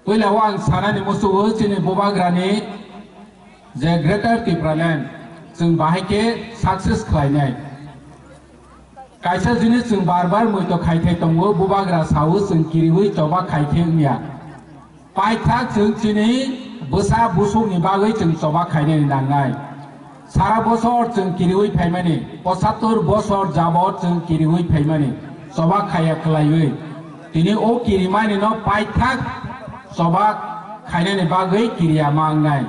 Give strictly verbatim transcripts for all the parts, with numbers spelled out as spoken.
Puila o ang sanani musugo chini bubagrani je Greater Tipraland chwng bahai khe success khlainai. Kaisa jinis chwng bar bar muito khai thai tongo, bubagra sao chwng kiriwi choba khai khe wngya. Paithak chwng chini bwsa busukni bagwi chwng choba khainani nangnai. Sara bosor chwng kiriwi phaimani, pochattor bosor jabot chwng kiriwi phaimani, choba khaya khlaiwi. Tini o kirimani no paithak choba khainani bagwi kiriya ma wngnai.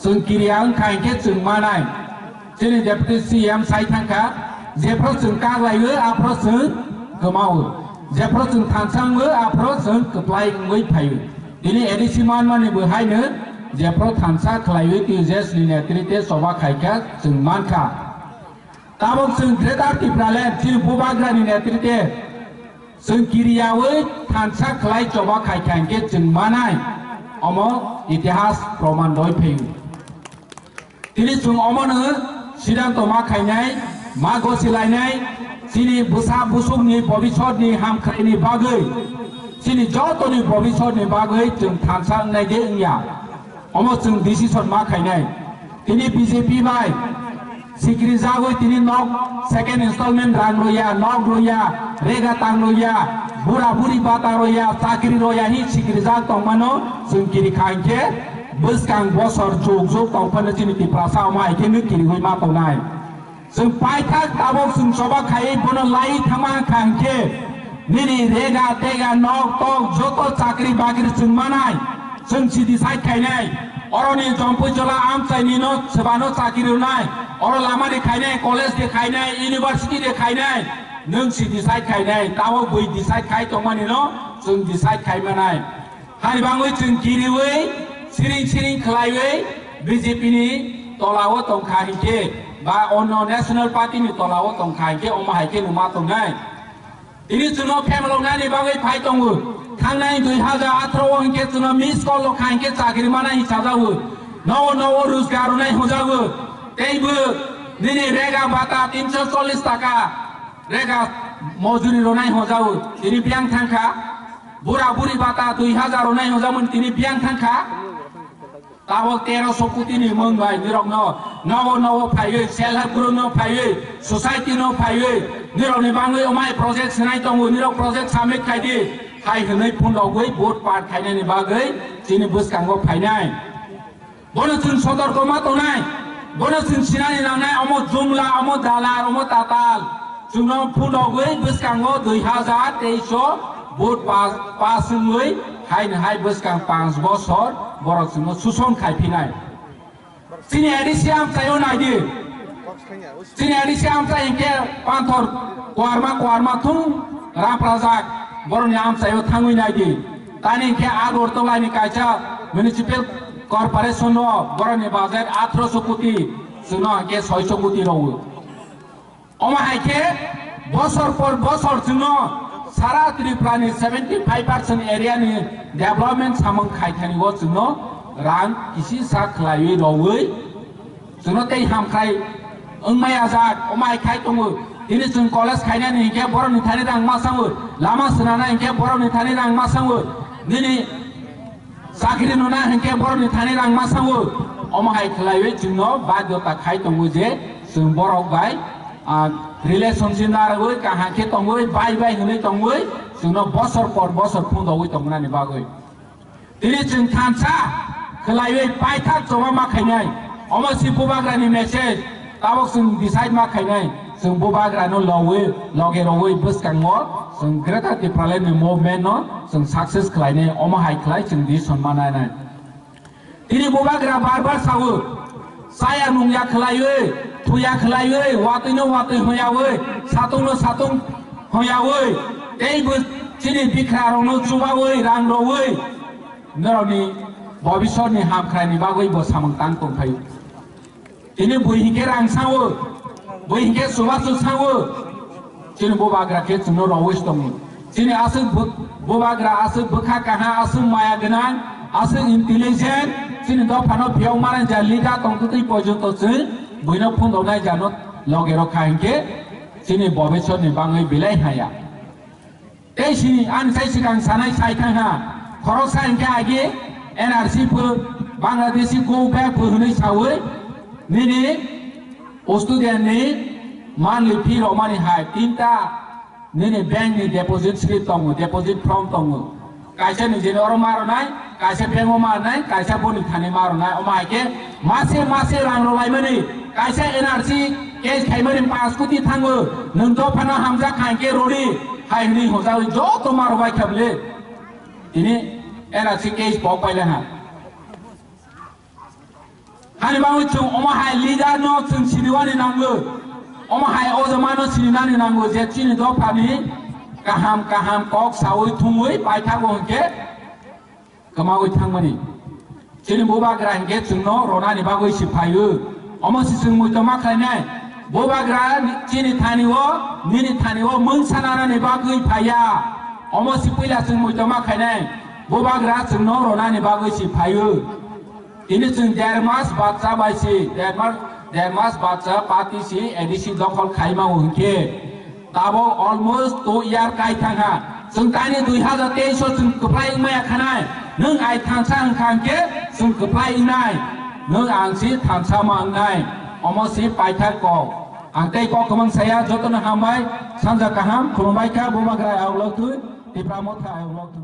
Chwng kiriya wngkha hinkhe chwng manai. Chini Deputy C M sai thangkha, jephru chwng kaglaiwi, aphru chwng kwmawi. Jephru chwng thansa wngwi, aphru chwng kwplai wngwi phaio. Tini A D C manmani bo haino jephru thansa khlaiwi T U J S ni netrite choba khaikha chwng mankha. Tabok chwng Greater Tipraland chini bubagrani netrite chwng kiriyawi thansa khlai choba khaikha hinkhe chwng manai. Omo itihas proman rwi phaio. Tini chwng omono siddhanto ma khainai, ma gosilainai, chini bwsa busukni bobisotni hamkraini bagwi, chini jotoni bobisotni bagwi chwng thansa wngnai de wngya. Omo chwng decision ma khainai. Tini B J P bai sikrijagwi tini nok second installment rang roya, nok roya, rega tang roya, bura buri bata roya, chakri roya hi sikrijak tongmano chwng kiri kha hinkhe bwskang bosor juk juk tongphano chini Tiprasa omo hai khe nw kiriwi ma tongnai. Chwng paithak tabok chwng choba khaiwi bono lai thangma kha hinkhe nini rega tega nok tok joto chakri bakri chwng manai chwng si decide khainai. Oroni Jompui Jola amchaini no sebano chakri rwnai, oro lama de khainai, college de khainai, university de khainai, nwng si decide khainai, tabok bui decide khai tongmani no chwng decide khai manai. Hani bangwi chwng kiriwi siring siring khlaiwi B J P ni tolao tongkha hinkhe ba onno National Party ni tolao tongkha hinkhe omo hai khe numa tongnai. Tini chwngno phemaloknani bagwi phai tongo. Thangnai dui hajar atharo o hinkhe chwngno miss call rok kha hinkhe chakri manai hinwi chajago. Nogo nogo rojgar rwnai hojago. Teibo nini rega bata tinso chollis taka rega mojuri rwnai hojago. Tini biyang thangkha. Bura buri bata dui hajar rwnai hojago tini biyang thangkha. Tabok teroso koti ni mung bai nirok no nogo nogo phaiwi, self help group no phaiwi, society no phaiwi, nirok ni bangwi omai project swnai tongo, nirok project submit khai di, hai hwnwi phundogwi vote part khainani bagwi chini bwskango phainai. Bono chwng sotorko ma tongnai, bono chwng sinani nangnai, omo jumla, omo dalar, omo tatal. Chwngno phunogwi bwskango dui hajar teis o vote pass, pass wngwi haino hai bwskang panch bosor borok chwngno suson khai phinai. Chini A D C amchaio naidi. Chini A D C amchai hinkhe panthor koarma koarma thung raprajak borokni amchaio thangwi naidi. Tani hinkhe Agartala ni kaisa municipal corporation o borokni budget athroso koti chwngno hinkhe soiso koti rwo. Omo hai khe bosor por bosor chwngno sara Tripura ni seventy five percent area ni development samung khai thani o chwngno rang kisi sa khlaiwi rwwi chwngno tei hamkrai wngmaya jak. Omo hai khai tongo, tini chwng college khainani hinkhe borokni thani rang ma sango, lama swnana hinkhe borokni thani rang ma sango, nini chakri nuna hinkhe borokni thani rang ma sango. Omo hai khlaiwi chwngno badyota khai tongo je chwng borok bai, ah, relationship narwgwi kaham khe tongwi bai bai hwnwi tongwi chwngno bosor por bosor phundogwi tongmani bagwi. Tini chwng thansa khlaiwi paithak choba ma khainai. Omo si bubagrani message. Tabok chwng decide ma khainai, chwng bubagrano lowi, loge rogwi bwskango chwng Greater Tipraland ni movement no chwng success khlainai, omo hai khlai chwng decision ma nainai. Tini bubagra bar bar sawo, chaya nungya khlaiwi, thuya khlaiwi, watwi no watwi hoyawi, satung no satung hoyawi, tei bo chini bikra rokno chubawi, rang rowi, norokni bobisor ni hamkrai ni bagwi bo samung tang tongphai. Tini bui hinkhe rang sango, bui hinkhe chubachu sango. Chini bubagra khe chwngno rowis tongo. Chini aswk bu-, bubagra aswk bwkha kaham, aswk maya gwnang, aswk intelligent, chini dophano phiyok mananja leader tongtwtwi pojonto chwng buino phundoknai jano loge rokha hinkhe chini bobisor ni bangwi belai haya. Tei sini ani sai sikang sanai sai thang ha. Khoroksa hinkhe agi N R C pho, Bangladeshi go back pho hwnwi sawi nini student ni monthly fee romani hai tinta nini bank ni deposit slip tongo, deposit form tongo. Kaisa nijeni oro ma rwnai, kaisa bank o ma rwnai, kaisa boni thani ma rwnai. Omo hai khe mase mase rang rwlaimani, kaisa N R C case khaimani panch koti thango, nwng dophano hamjak kha hinkhe rori hai hwnwi hojawi joto ma rwbai kha bwle. Tini N R C case pok paile ha. Hani bagwi chwng omo hai leader no chwng siniwani nango. Omo hai o jama no sininani nango je chini dophani kaham kaham kok sawi thumwi paithago hinkhe kwmawi thangmani. Chini bubagra hinkhe chwngno ronani bagwi si phaio. Omo si chwng muitu ma khlainai. Bubagra chini thani o, nini thani o mungsa nanani bagwi phaiya. Omo si puila chwng muitu ma khlainai. Bubagra chwngno ronani bagwi si phaio. Tini chwng der mas bacha bai si, der mas, der mas bacha party si A D C dokhol khaima hinkhe. Tabok almost two year kai thangha. Chwng tani dui hazar teis o chwng kwplai wngmaya khanai. Nwng ai thansa wngkha hinkhe chwng kwplai wngnai. Nwng ang si thansa ma wngnai. Omo si paithak kok. Ang tei kok kwmang saya jotono hambai. Sanja kaham khulumbai kha bubagra ayok lok twi. Tipra motha ayok lok twi.